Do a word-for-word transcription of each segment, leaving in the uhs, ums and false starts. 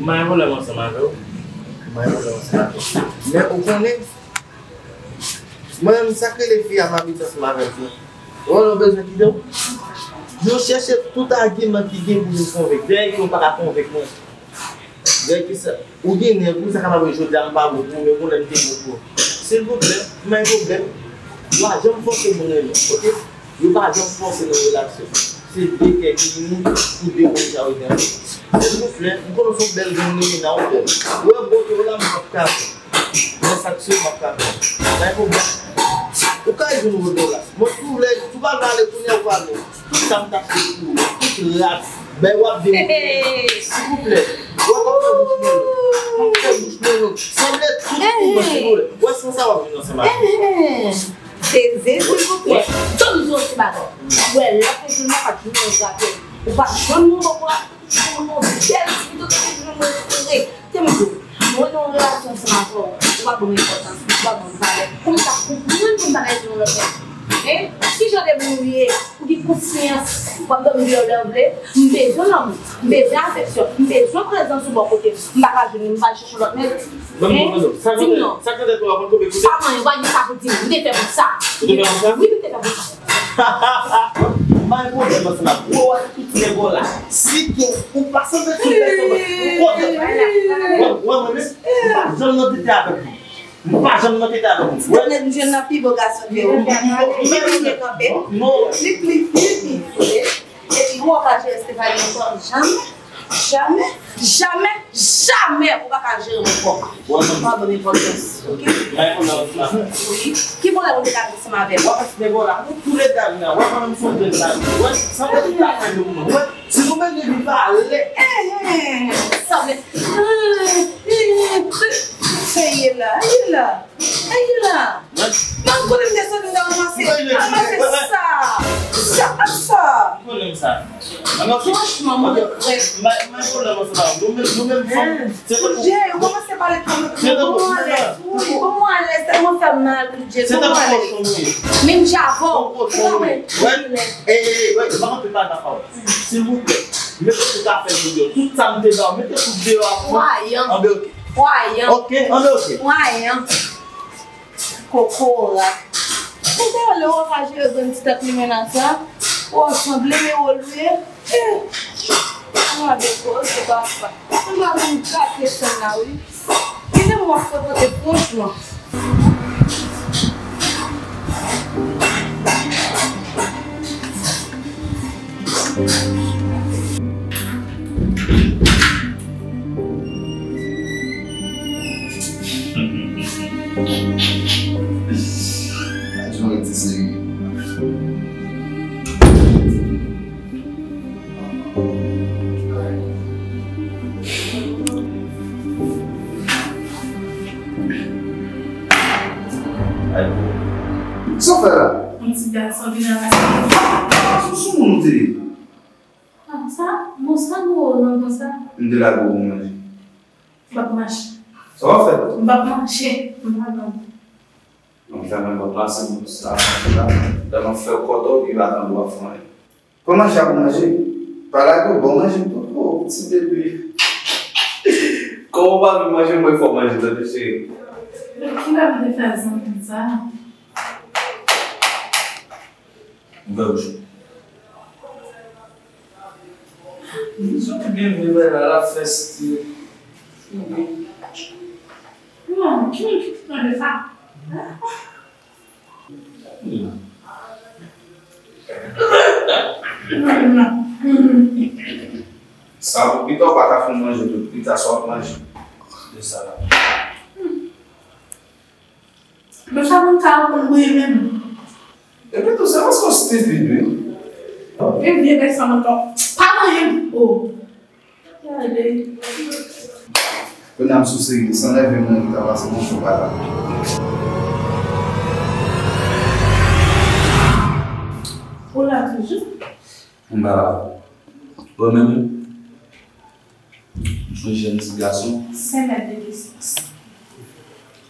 M pa gen pwoblèm ansanm avè w. M pa gen pwoblèm ansanm avè w. Men ou konnen, mwen menm, sa k rele fi a, m abitye ansanm avè l tou. Ou wè, ou bezwen kite w. Yo chèche tout agiman ki gen pou yo konvenk. Dèyè ki yo pa ka konvenk mwen. Dèyè ki sa, ou gen nèg ou, sa kapab jodi a m pa bon pou ou, men yon lè m te bon pou ou. Silvouplè, m pa gen pwoblèm. Yo pa janm fòse moun renmen, oke? Yo pa janm fòse nan relasyon. Se de kè ki ini pou de moun sa yo gen. Silvouplè, m konnen se yon bèl grann nene nan yon bèl. Ou wè bote w la, m p ap ka fè. Men sa k sou m ap ka fè. Pa gen pwoblèm. Ou ka jwenn yon dola. Mwen, si w vle, si w pa vle ale kounye a, ou pa ale. Tout sa m t ap fè pou ou, tout rat, bay w ap vin. Silvouplè. W ap fè bouch mwen long. W ap fè bouch mwen long. Sanble tout pou mwen, silvouplè. Ou wè san sa w ap vin ansanm avè m. Teze, silvouplè. Tout jou ti bagay. Ou wè, lòt jou nan pa t jwenn yon gate. Ou pa t jwenn yon bòkò. Yon bèl ti pito te vin jwenn mwen prefere. Te mwen di w, mwen nan yon relasyon ansanm avè w, ou pa ban m enpòtans, ou pa ban m valè. Pou m ta konprann, pou m ta rete yon lòt nèg. Hein? Ki jan de moun ou ye? Ou gen konsyans, w ap dòmi deyò lè w vle. M bezwen lanmou, m bezwen afeksyon, m bezwen prezans ou bò kote m. M pa ka jwenn li, m pa al chèche yon lòt nèg. Hein? Di m non. Sa k fè tèt ou ap konn koube koute? Sa manyen, ou pa gen sa pou di m. M te fè pou sa. Ou te fè pou sa? Wi, m te fè pou sa. M pa gen pwoblèm ansanm ak ou. Ou wè tout nèg ou la. Si ke ou pa sanble tout nèg yo, ou konnen. Ou wè mwen menm, m pa janm nan tete avèk ou. M pa janm nan tete avèk ou. Wè. Nèg m jwenn nan pi bo gason ke ou. Li pli byen kanpe. Non. Li pli, li pli fre. Epi ou pa ka jere Stéphanie ankò. Jamè, jamè, jamè, jamè ou pa ka jere m ankò. Ou pa ban m enpòtans, oke? Wi. Ki pwoblèm ou te ka gen ansanm avè m? Wè, paske nèg ou la, nou toulède la, wè, mwen menm se yon jèn gason. Wè, sanble tout afè de moun. Wè, si nou bezwen viv alèz. Enhen, sanble. Sa ye la, ye la. Ey la! Ban m kote m desann m ta ranmase. Ranmase sa! Sa, sa! Franchman, mwen regrèt. Jay, ou kòmanse pale kòm mwen. Ban mwen alèz. Wi, ban mwen alèz. Tèlman fè m mal, Jay. Ban mwen alèz. Menm Jay avè w. Ou pa wè. Silvouplè, mete tout afè m deyò. Tout sa m te ba w, mete tout deyò a fon. Anben oke. Kwayan. Oke, anben oke. Kwayan. Kokorat. Ou te wè lè w ap jere grenn ti tèt limena sa? Ou sanble men w lwe. Eh! Mwen de koze papa. Mwen pa konn gate chan la wi. Kite m w ap frekante franchman. Adjwen rete serye. Sa w fè la? Yon ti gason vin ranmase. Sou sou moun ou te ye? Ah, sa? Bon, sa gwo nan konsa? M te lage w pou manje. M p ap manje. Sa w ap fè? M p ap manje. M pa nan. Donk, sa menm pa pase pou sa, sa, sa. Lè m ap fè kòtò, li pa tande w ap fè anyen. Kòman sa pou manje? Pa lage w, bon manje m poko, ti bebe. Kòman w pa vin manje, mwen fè w manje, tande, cheri? Kilè m te fè zanmi sa? Ouvè bouch ou. Li sot byen vre la, l ap fè stil. Non, ki moun ki te tande sa? Sa pou pita w pa ka fin manje tout, pita sa w ap manje. De sa la. Men sa moun sa yo konn bouyi menm. Epi tou, se paske w stipid, wi. E vye bèk sa mwen tonbe. Pa manyen m. Oh. Gade. Kounye a m sou seri, san nève mwen ki ta pase bon jou pa la. Ou la toujou? M pa la. Ou menm? M se yon jèn ti gason. Senk mèt de distans.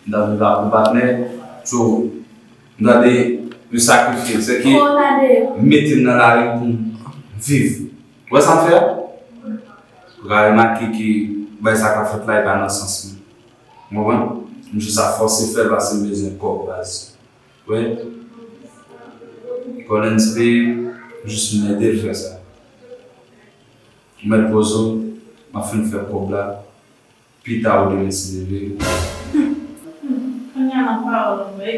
M t ap viv ak yon patnè, so, m tande, m sakrifye, se ki mete m nan lari pou m viv. Ou wè sa m fè a? Ou ka remake ke Bagay sa ka fèt la, e pa nan sans mwen. Ou konprann? M jis ap fòse fè l paske m bezwen kòb, baz. Wi. Collins P, jis m ede l fè sa. Ou mèt poze w, m ap fin fè kòb la. Pita ou demen si Dye vle. Kounye a nan pawòl ou, wi.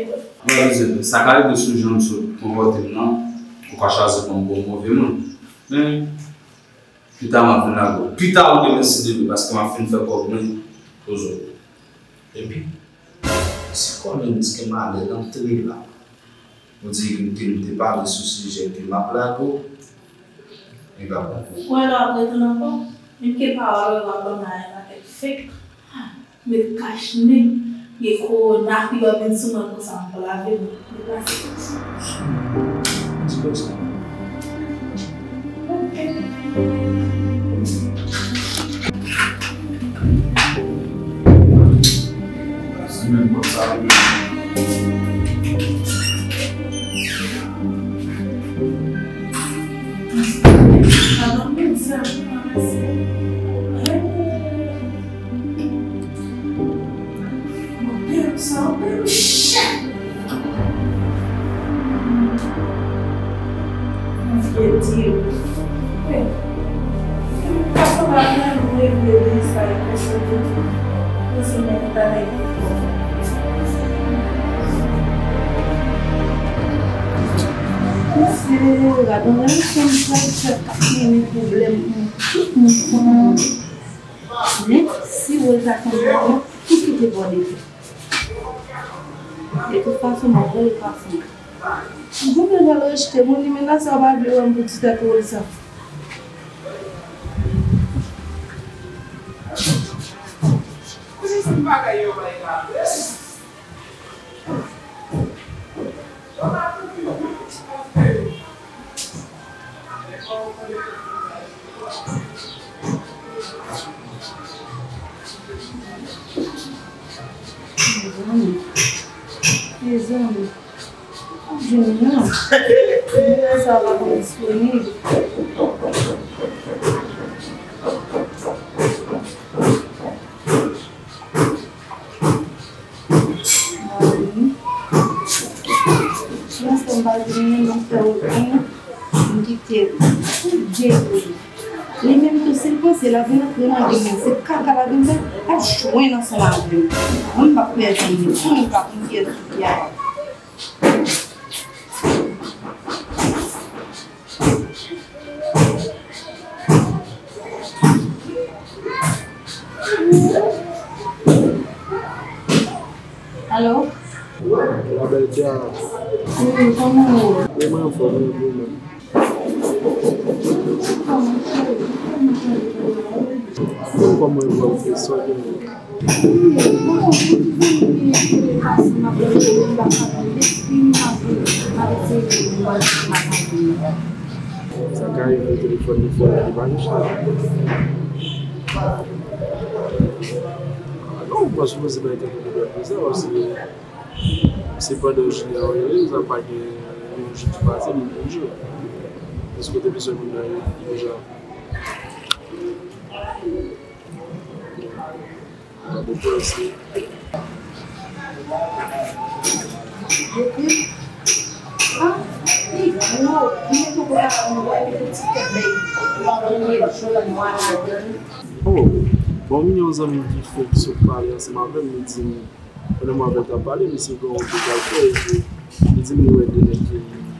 Mwen, sa ka rive sou jan m sot konpòte m nan, ou ka chwazi kòm bon move moun. Men, pita m ap vin lage w. Pita ou demen si Dye vle, paske m ap fin fè kòb mwen, poze w. Epi, si Collins gen malè l antre la, ou di ke m te pale sou sijè ke m ap lage w, li pa bon pou ou. Ou wè lè w ap retounen ankò, menm ke pawòl w ap ban m la, e pa tèt fek. Met kach ne, gen kowona ki ba vin sou mwen konsa ankò, lave men, deplase. Di konsa. Ok. Menm bò sa, wi. Sa pa bon, sa pa bon. Anpil, sa anpil chè. Mwen vle di w. Wi. Sa sanble menm mwen vle di sa e pèsonn ki di. Mwen se mwen ki ta nèg. Mwen se radon nan yon fanm sa ki fè kap mennen pwoblèm pou tout moun fanm. Men, si wòl ta fè m, tout kite bò de tè. De tout fason, m ap rele fason. Mwen pral rejte moun li, men nan sa w pa vle wè m pou ti tèt wòl sa. Kote se bagay yo bay la? Mezanmi, mezanmi, m ap jwenn nan. Sa pa konn disponib. Mwen fè m pa vini, mwen fè okenn, m kite l. Tout djebri. Li menm tou, si l panse l ap vin antre nan gen mwen, se kaka l ap vin fè, l ap jwenn ansanm avè m. Mwen, m p ap pèdi li. Pou nou ka pou m fè sou pye a. Alo? Wi, la belle Dia. Wi, kòman ou ye? Wi, mwen anfòm, wi, ou menm? Kòman ou ye? Kòman ou ye? Kòman ou ye? Sa ka rive telefòn li fò li pa gen chaj. Non, mwen sipoze bay kèk pwoblèm pou sa, paske se pandan jounen an yo ye, sa pa gen yon jou ki pase, menm yon jou. Èske w te bezwen moun nan yo deja? Mwen depanse. Epi, ah, li gwo, li poko ta konn wè, li gen ti tèt bèy, li pa konn met jòn nwa ladan l. Oh, bon, m gen yon zanmi ki fenk sot pale ansanm avè m, li di m, pandan mwen avè l t ap pale, misye gen yon bagay fè, epi li di m li wè de nèg ki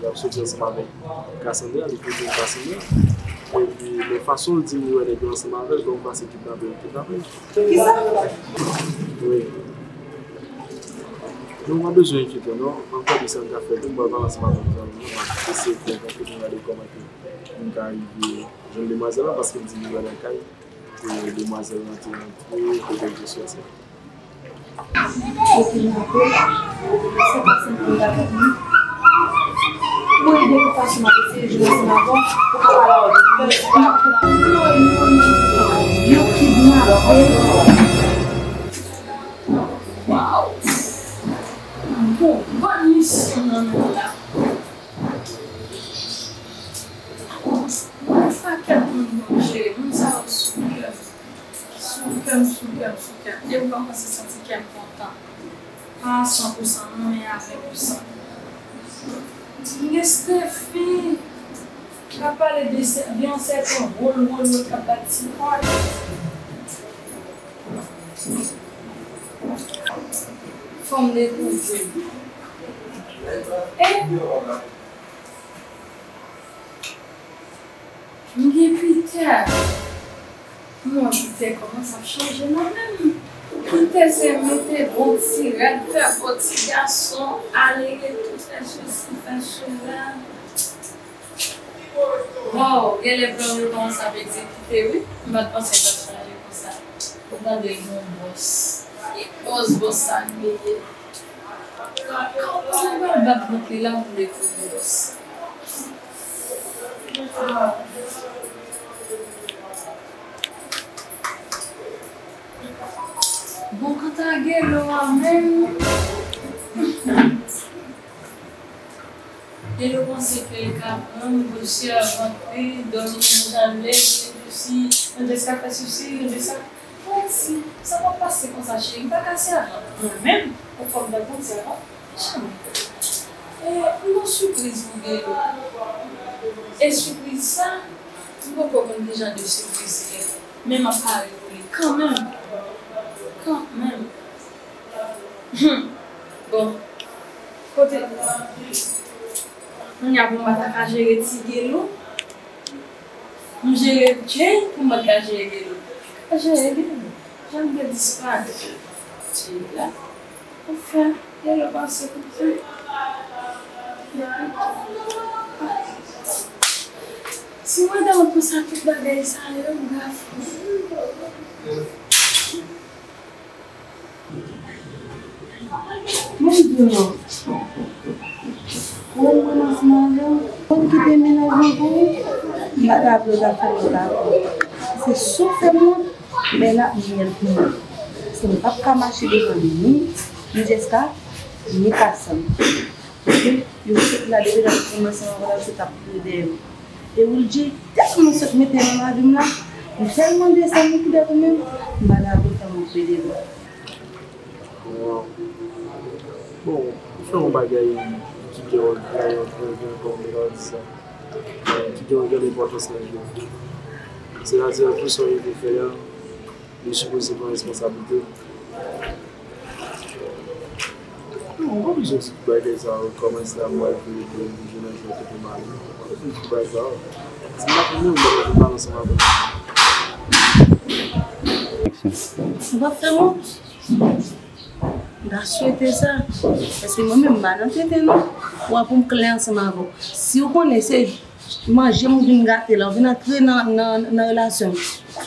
ap soti ansanm avèk Cassandra, li konnen Cassandra. Epi, men fason l di m li wè nèg yo ansanm avè l, kòm m panse kidnape yo kidnape l. Kisa? Wi. Non, w pa bezwen enkyete w, non. M ap gade sa m ka fè tou, m pral pale ansanm avèk zanmi m nan, m ap eseye fè yon kote pou m gade kòman ke m ka rive jwenn demwazèl la, paske m di m wè nan kay, e demwazèl lan te antre, kote l te soti. Epi m ap se pa senk mil gade, non. Mwen ede pou fason m ap eseye jwenn ansanm avè w, pou kapab yo kidnape. Waw! Bon, bon misyon nan men w la. Yon pakèt moun bon jere, moun sa yo sou kè m. Sou kè m, Kè m sou kè m. Depi m kòmanse santi kè m kontan. Pa a san pou san non, men a ven pou san. M gen Steffi k ap pale de sè, de yon sèten wòl, wòl, wòl k ap bat ti kòd. Fò m dekouvri. E M gen Pitè. M wè Pitè kòmanse ap chanje nan men m. Pitè se mete bon ti rad, fè bon ti gason, ale retou, fè sesi, fè sela. Waw, genlè plan yo kòmanse ap egzekite wi. M pa t panse l t ap chanje konsa. Ou tande l gon bòs. E bòs, bòs sa l ye. Kòman l pral bat vant li la pou l dekouvri bòs? Bon, kanta Gelo a menm, Gelo panse ke l ka pran m pou sèvant li, dòmi nan jalè, vin sisi, yon de sa fè sisi, yon de sa. Mwen di, sa p ap pase konsa, cheri. M pa ka sèvant mwen menm, ou konn mwen konn sèvant? Jamè. E, m gon sipriz pou Gelo. E sipriz sa, m poko konn ki jan de sipriz li ye. Men m ap pare pou li kanmenm. Kanmenm. Hum. Bon. Kote. Kounye a pou m pa ta ka jere ti Gelo. M jere Jay pou m pa t ka jere Gelo. Pa jere Gelo. Jan m te disparèt. Jay la. Anfen, Gelo pase konsa. Si mwen ta konn konsa tout bagay sa yo, m ka fou. Mwen di w non. Ou wè mwen ansanm avè w, ou konn kite mennaj mwen pou ou, m pa ta vle w ta fè m yon favè. Se si w fè m wont, men l ap myèl pou mwen. Paske m p ap ka mache devan ni Mijeska, ni Kasam. Paske yo sot la, depi lè m kòmanse ansanm avè w, se t ap kouri dèyè m. E Wilgy tèlman sot mete nan lavi m la, m tèlman desann li pou dèt ou menm, m pa ta vle fè m antre devan. Bon, ou fè yon bagay ki gen yon gran, yon gran, gran, kòman m ta di sa, ki gen yon gran enpòtans nan vi w. Sètadi, tout sa w rive fè a, li sipoze pran responsablite l. Non, ou pa bezwen di tout bagay sa yo, kòmanse a m pral veye pou, pou jounen jodi kote m ale. Ou pa bezwen di tout bagay sa yo. Si m pa konn menm, m pa bezwen pale ansanm avè w. Ou p ap fè m wont? M ta swete sa. Paske mwen menm, m pa nan tenten non. Ou wè pou m klè ansanm avè w. Si w konnen se manje m ou vin gate la, ou vin antre nan, nan, nan relasyon m.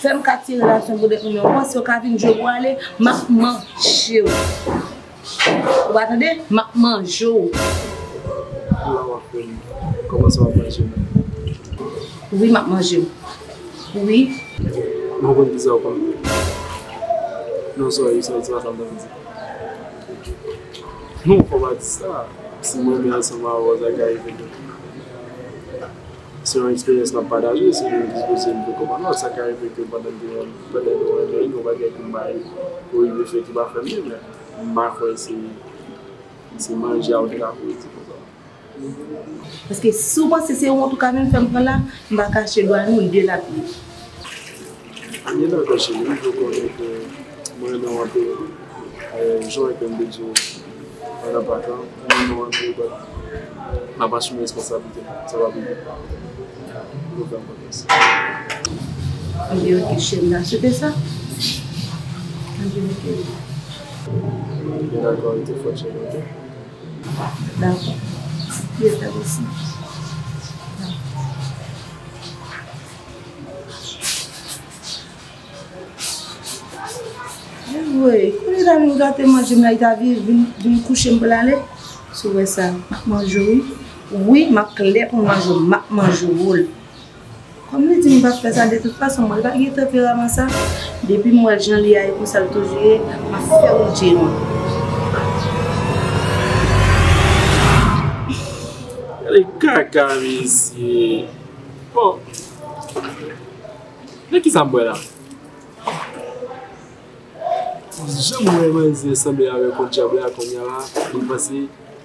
Fè m ka tiye relasyon pou dèt mwen, ou panse w ka vin jwe pou ale, m ap manje w. Ou pa tande? M ap manje w. Kounye a w ap fè m kòmanse w ap manje m. Wi, m ap manje w. Wi. Mwen konn kisa w konn. Non, sorry, sorry, se pa sa m t anvi di. Non, fò w pa di sa. Si mwen menm ansanm avè w, sa ka rive tou. Se yon eksperyans n ap pataje, se nou ki sipoze rive konprann. Non, sa ka rive ke pandan ke, pandan nou renmen, yon bagay ke m bay, ou rive fè ki pa fè m byen, men m pa kwè se, se manje a ou te ka kouri di konsa. Paske si w panse se wont ou ka vin fè m pran la, m pa kache dwa nou de lapye. Anye nan kache li, m vle konnen ke mwen renmen w anpil. E, jan ke m te di w pandan pa tan, mwen renmen w anpil, but m ap asime responsablite m. Sa va vin. Ou fè m konfyans. Ebyen, oke, cheri, m ta swete sa. Ebyen, oke. Ebyen, dakò, rete fò, cheri, oke? Dakò. Byen, dakò, si. Anyway, kounye a li ta vin gate manje m la, li ta vin, vin, vin kouche m pou l ale. Si w wè sa, m ap manje w, wi. Wi, m ap klè pou m manje w, m ap manje w. Kòm li di m p ap fè sa, de tout fason, mwen pa gen tanperaman sa. Depi m wè jan li a ye, konsa l toujou ye, m ap fè w dye mwen. Gade kaka, mesye. Bon. Men kisa m bwè la? Jan m wè manzè sanble avèk yon dyab la kounye a la, li panse,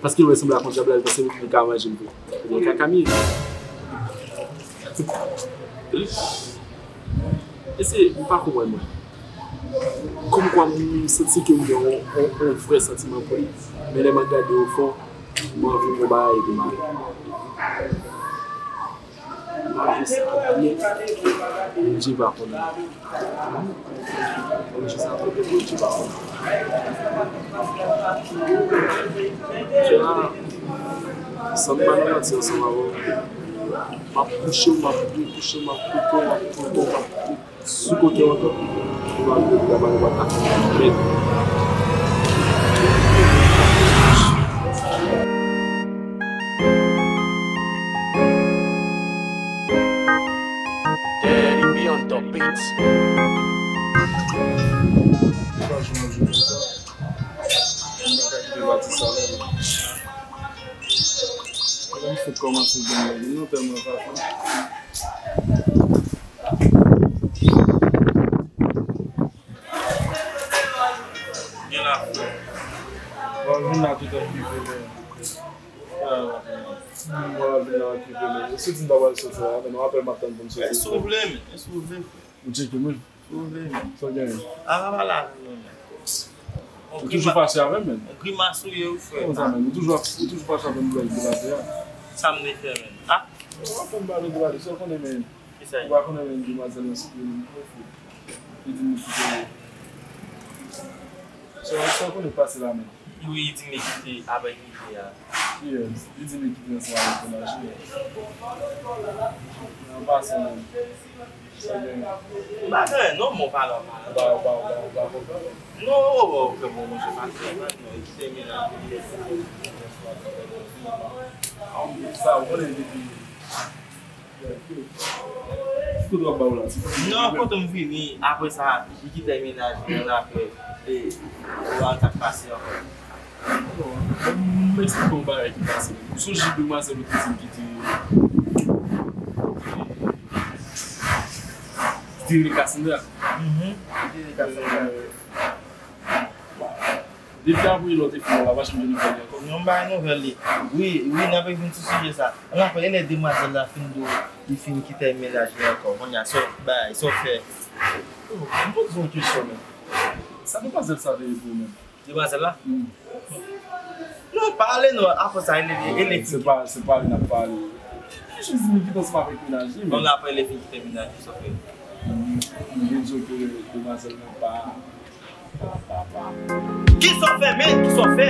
paske l wè sanble ak yon dyab la, li panse li ka manje m tou. Ebyen, kaka m ye. E se, m pa konprann mwen. Kòmkwa m santi ke m gen yon, yon, yon vrè santiman pou li. Men lè m ap gade o fon, m anvi yon bagay epi m ale. M ap jis abye, Bondye va konnen. M ap jis abye, Bondye va konnen. Fè a, san m pa nan manti ansanm avè w, m ap kouche w, m ap retouche w, m ap koupe w, m ap koupe w, m ap sou kote w ankò. Ou va vin travay, ou va ta fè men. Daddy B on the beats. Franchman, jounen sa, m pa ka kite pati sa non. Kòman m fèk kòmanse byen la, non, tèlman fache. Gen la. Bon, vin la tout an prive, men. Ah, bon, vin la an prive, men. Si w di m pa pral soti la, men, yon apèl m ap tann pou m soti. Èske w vle, men? Èske w vle? Ou tcheke mwen? Ou vle, men. Sa w genyen? A, pa pale avè mwen, men. Ou toujou fache avè m, men. On grimas ou ye, ou fè. Kòman sa, men? Ou toujou, ou toujou fache avè m, lè m te pase a. Sa m te fè, men? Ah? Ou pa konn pale de pale, sa w konnen, men. Kisa? Ou pa konnen, men, demwazèl nan site li, li di m li kite. Sa, sa w konnen k pase la, men. Wi, li di m li kite apre rive a. Yes, li di m li kite ansanm avèk mennaj li. Nan pase, men. Sa gen. M pa gen, non, men w pale, w pale. Ou pa, ou pa, ou pa, ou pa konprann. Non, ou, ou, ou fè bon, monchè, pa fè, non, li kite mennaj li. Sa, ou konnen depi. Kote w ap ba w la, ti frè? Non, kote m vini, apre sa, li kite mennaj li, ann apre, e, ou al sa k pase ankò. Bon, m eksplike yon bagay ki pase. Ou sonje demwazèl ou te di m ki te, ki te rele Cassandra? Mhm, ki te rele Cassandra. Euh, depi apre lè w te fin la, w pa janm jwenn nouvèl li ankò? Non, m pa gen nouvèl li. Wi, wi, n ap vin sou sijè sa. Ann apre, e lè demwazèl la fin di w li fin kite mennaj li ankò? Kounye a, sa w bay, sa w fè? Oh, m poze w yon kesyon, men. Sa demwazèl sa te ye pou ou menm? Demwazèl la? Hmm. Non, pa ale non, apre sa, e lè, e lè. Se pa, se pa li n ap pale. Li jis di m li kite ansanm avèk mennaj li, men. Bon, apre lè fin kite mennaj li, sa w fè? M, m vin di w ke demwazèl nan pa, pa, pa, pa. Kisa w fè, men? Kisa w fè?